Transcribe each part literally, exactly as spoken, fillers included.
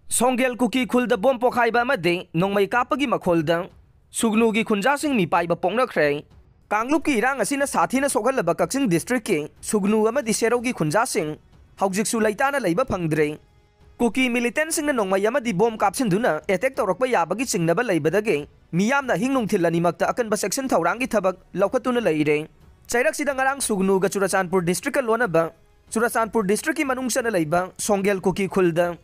ꯁꯣꯡꯒꯦꯜ ꯀꯨꯀꯤ ꯈꯨꯜꯗ ꯕꯣꯝ ꯄꯣꯈꯥꯏꯕ ꯑꯃꯗꯤ ꯅꯣꯡꯃꯩ ꯀꯥꯞꯄꯒꯤ ꯃꯈꯣꯜꯗ ꯁꯨꯒꯅꯨꯒꯤ ꯈꯨꯟꯖꯥꯁꯤꯡ ꯃꯤꯄꯥꯏꯕ ꯄꯣꯛꯅꯈ꯭ꯔꯦ꯫ ꯀꯥꯡꯂꯨꯞꯀꯤ ꯏꯔꯥꯡ ꯑꯁꯤꯅ ꯁꯥꯊꯤꯅ ꯁꯣꯛꯍꯜꯂꯕ ꯀꯛꯆꯤꯡ ꯗꯤꯁꯇ꯭ꯔꯤꯛꯀꯤ ꯁꯨꯒꯅꯨ ꯑꯃꯗꯤ ꯁꯦꯔꯧꯒꯤ ꯈꯨꯟꯖꯥꯁꯤꯡ ꯍꯧꯖꯤꯛꯁꯨ ꯂꯩꯇꯥꯅ ꯂꯩꯕ ꯐꯪꯗ꯭ꯔꯦ꯫ ꯀꯨꯀꯤ ꯃꯤꯂꯤꯇꯦꯟꯁꯤꯡꯅ ꯅꯣꯡꯃꯩ ꯑꯃꯗꯤ ꯕꯣꯝ ꯀꯥꯞꯁꯤꯟꯗꯨꯅ ꯑꯦꯇꯦꯛ ꯇꯧꯔꯛꯄ ꯌꯥꯕꯒꯤ ꯆꯤꯡꯅꯕ ꯂꯩꯕꯗꯒꯤ ꯃꯤꯌꯥꯝꯅ ꯑꯍꯤꯡ ꯅꯨꯡꯊꯤꯜ ꯑꯅꯤꯃꯛꯇ ꯑꯀꯟꯕ ꯆꯦꯛꯁꯤꯟ ꯊꯧꯔꯥꯡꯒꯤ ꯊꯕꯛ ꯂꯧꯈꯠꯇꯨꯅ ꯂꯩꯔꯦ꯫ ꯆꯩꯔꯛꯁꯤꯗ ꯉꯔꯥꯡ ꯁꯨꯒꯅꯨꯒ ꯆꯨꯔꯆꯥꯟꯄꯨꯔ ꯗꯤꯁꯇ꯭ꯔꯤꯛꯀ ꯂꯣꯟꯅꯕ ꯆꯨꯔꯆꯥꯟꯄꯨꯔ ꯗꯤꯁꯇ꯭ꯔꯤꯛꯀꯤ ꯃꯅꯨꯡ ꯆꯟꯅ ꯂꯩꯕ ꯁꯣꯡꯒꯦꯜ ꯀꯨꯀꯤ ꯈꯨꯜꯗ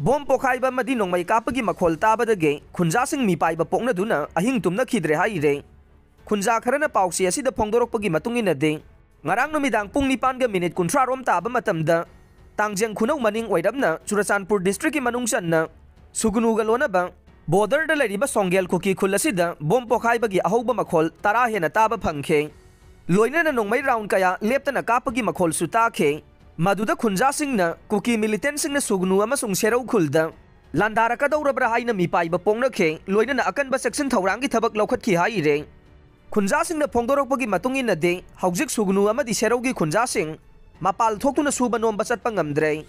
ꯕꯣꯝ ꯄꯣꯈꯥꯏꯕ ꯑꯃꯗꯤ ꯅꯣꯡꯃꯩ ꯀꯥꯞꯄꯒꯤ ꯃꯈꯣꯜ ꯇꯥꯕꯗꯒꯤ ꯈꯨꯟꯖꯥꯁꯤꯡ ꯃꯤꯄꯥꯏꯕ ꯄꯣꯛꯅꯗꯨꯅ ꯑꯍꯤꯡ ꯇꯨꯝꯅꯈꯤꯗ꯭ꯔꯦ ꯍꯥꯏꯔꯦ꯫ ꯈꯨꯟꯖꯥ ꯈꯔꯅ ꯄꯥꯎꯆꯦ ꯑꯁꯤꯗ ꯐꯣꯡꯗꯣꯔꯛꯄꯒꯤ ꯃꯇꯨꯡ ꯏꯟꯅꯗꯤ, ꯉꯔꯥꯡ ꯅꯨꯃꯤꯗꯥꯡ ꯄꯨꯡ ꯅꯤꯄꯥꯟꯒ ꯃꯤꯅꯤꯠ ꯀꯨꯟꯊ꯭ꯔꯥ ꯔꯣꯝ ꯇꯥꯕ ꯃꯇꯝꯗ, ꯇꯥꯡꯖꯦꯡ ꯈꯨꯅꯧ ꯃꯅꯤꯡ ꯑꯣꯏꯔꯞꯅ ꯆꯨꯔꯆꯥꯟꯄꯨꯔ ꯗꯤꯁꯇ꯭ꯔꯤꯛꯀꯤ ꯃꯅꯨꯡ ꯆꯟꯅ ꯁꯨꯒꯅꯨꯒ ꯂꯣꯟꯅꯕ ꯕꯣꯔꯗꯔꯗ ꯂꯩꯔꯤꯕ ꯁꯣꯡꯒꯦꯜ ꯀꯨꯀꯤ ꯈꯨꯜ ꯑꯁꯤꯗ ꯕꯣꯝ ꯄꯣꯈꯥꯏꯕꯒꯤ ꯑꯍꯧꯕ ꯃꯈꯣꯜ ꯇꯔꯥ ꯍꯦꯟꯅ ꯇꯥꯕ ꯐꯪꯈꯤ꯫ ꯂꯣꯏꯅꯅ ꯅꯣꯡꯃꯩ ꯔꯥꯎꯟ ꯀꯌꯥ ꯂꯦꯞꯇꯅ ꯀꯥꯞꯄꯒꯤ ꯃꯈꯣꯜꯁꯨ ꯇꯥꯈꯤ꯫ ꯃꯗꯨꯗ ꯈꯨꯟꯖꯥꯁꯤꯡꯅ ꯀꯨꯀꯤ ꯃꯤꯂꯤꯇꯦꯟꯁꯤꯡꯅ ꯁꯨꯒꯅꯨ ꯑꯃꯁꯨꯡ ꯁꯦꯔꯧ ꯈꯨꯜꯗ ꯂꯥꯟꯗꯥꯔꯛꯀꯗꯧꯔꯕ꯭ꯔꯥ ꯍꯥꯏꯅ ꯃꯤꯄꯥꯏꯕ ꯄꯣꯛꯅꯈꯤ, ꯂꯣꯏꯅꯅ ꯑꯀꯟꯕ ꯆꯦꯛꯁꯤꯟ ꯊꯧꯔꯥꯡꯒꯤ ꯊꯕꯛ ꯂꯧꯈꯠꯈꯤ ꯍꯥꯏꯔꯦ꯫ ꯈꯨꯟꯖꯥꯁꯤꯡꯅ ꯐꯣꯡꯗꯣꯔꯛꯄꯒꯤ ꯃꯇꯨꯡ ꯏꯟꯅꯗꯤ, ꯍꯧꯖꯤꯛ ꯁꯨꯒꯅꯨ ꯑꯃꯗꯤ ꯁꯦꯔꯧꯒꯤ ꯈꯨꯟꯖꯥꯁꯤꯡ ꯃꯄꯥꯜ ꯊꯣꯛꯇꯨꯅ ꯁꯨꯕ ꯅꯣꯝꯕ ꯆꯠꯄ ꯉꯝꯗ꯭ꯔꯦ꯫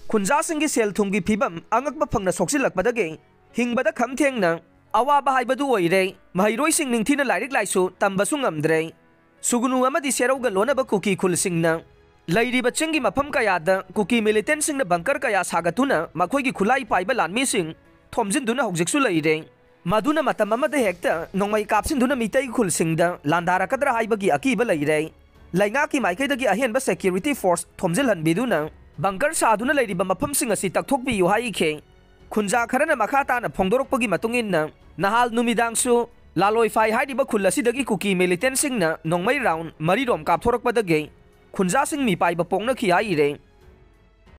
ꯈꯨꯟꯖꯥꯁꯤꯡꯒꯤ ꯁꯦꯜ ꯊꯨꯝꯒꯤ ꯐꯤꯕꯝ ꯑꯉꯛꯄ ꯐꯪꯅ ꯁꯣꯛꯆꯤꯜꯂꯛꯄꯗꯒꯤ ꯍꯤꯡꯕꯗ ꯈꯝ ꯊꯦꯡꯅ ꯑꯋꯥꯕ ꯍꯥꯏꯕꯗꯨ ꯑꯣꯏꯔꯦ꯫ ꯃꯍꯩꯔꯣꯏꯁꯤꯡ ꯅꯤꯡꯊꯤꯅ ꯂꯥꯏꯔꯤꯛ ꯂꯥꯏꯁꯨ ꯇꯝꯕꯁꯨ ꯉꯝꯗ꯭ꯔꯦ꯫ ꯁꯨꯒꯅꯨ ꯑꯃꯗꯤ ꯁꯦꯔꯧꯒ ꯂꯣꯟꯅꯕ ꯀꯨꯀꯤ ꯈꯨꯜꯁꯤꯡꯅ ꯂꯩꯔꯤꯕ ꯆꯤꯡꯒꯤ ꯃꯐꯝ ꯀꯌꯥꯗ ꯀꯨꯀꯤ ꯃꯤꯂꯤꯇꯦꯟꯁꯤꯡꯅ ꯕꯪꯀꯔ ꯀꯌꯥ ꯁꯥꯒꯠꯇꯨꯅ ꯃꯈꯣꯏꯒꯤ ꯈꯨꯠꯂꯥꯏ ꯄꯥꯏꯕ ꯂꯥꯟꯃꯤꯁꯤꯡ ꯊꯣꯝꯖꯤꯟꯗꯨꯅ ꯍꯧꯖꯤꯛꯁꯨ ꯂꯩꯔꯦ꯫ ꯃꯗꯨꯅ ꯃꯇꯝ ꯑꯃꯗ ꯍꯦꯛꯇ ꯅꯣꯡꯃꯩ ꯀꯥꯞꯁꯤꯟꯗꯨꯅ ꯃꯤꯇꯩ ꯈꯨꯜꯁꯤꯡꯗ ꯂꯥꯟꯗꯥꯔꯛꯀꯗ꯭ꯔꯥ ꯍꯥꯏꯕꯒꯤ ꯑꯀꯤꯕ ꯂꯩꯔꯦ꯫ ꯂꯩꯉꯥꯛꯀꯤ ꯃꯥꯏꯀꯩꯗꯒꯤ ꯑꯍꯦꯟꯕ ꯁꯦꯀ꯭ꯌꯨꯔꯤꯇꯤ ꯐꯣꯔꯁ ꯊꯣꯝꯖꯤꯜꯍꯟꯕꯤꯗꯨꯅ ꯕꯪꯀꯔ ꯁꯥꯗꯨꯅ ꯂꯩꯔꯤꯕ ꯃꯐꯝꯁꯤꯡ ꯑꯁꯤ ꯇꯛꯊꯣꯛꯄꯤꯌꯨ ꯍꯥꯏꯈꯤ꯫ ꯈꯨꯟꯖꯥ ꯈꯔꯅ ꯃꯈꯥ ꯇꯥꯅ ꯐꯣꯡꯗꯣꯔꯛꯄꯒꯤ ꯃꯇꯨꯡ ꯏꯟꯅ, ꯅꯍꯥꯜ ꯅꯨꯃꯤꯗꯥꯡꯁꯨ ꯂꯥꯂꯣꯏꯐꯥꯏ ꯍꯥꯏꯔꯤꯕ ꯈꯨꯜ ꯑꯁꯤꯗꯒꯤ ꯀꯨꯀꯤ ꯃꯤꯂꯤꯇꯦꯟꯁꯤꯡꯅ ꯅꯣꯡꯃꯩ ꯔꯥꯎꯟ ꯃꯔꯤꯔꯣꯝ ꯀꯥꯞꯊꯣꯔꯛꯄꯗꯒꯤ ꯈꯨꯟꯖꯥꯁꯤꯡ ꯃꯤꯄꯥꯏꯕ ꯄꯣꯛꯅꯈꯤ ꯍꯥꯏꯔꯦ꯫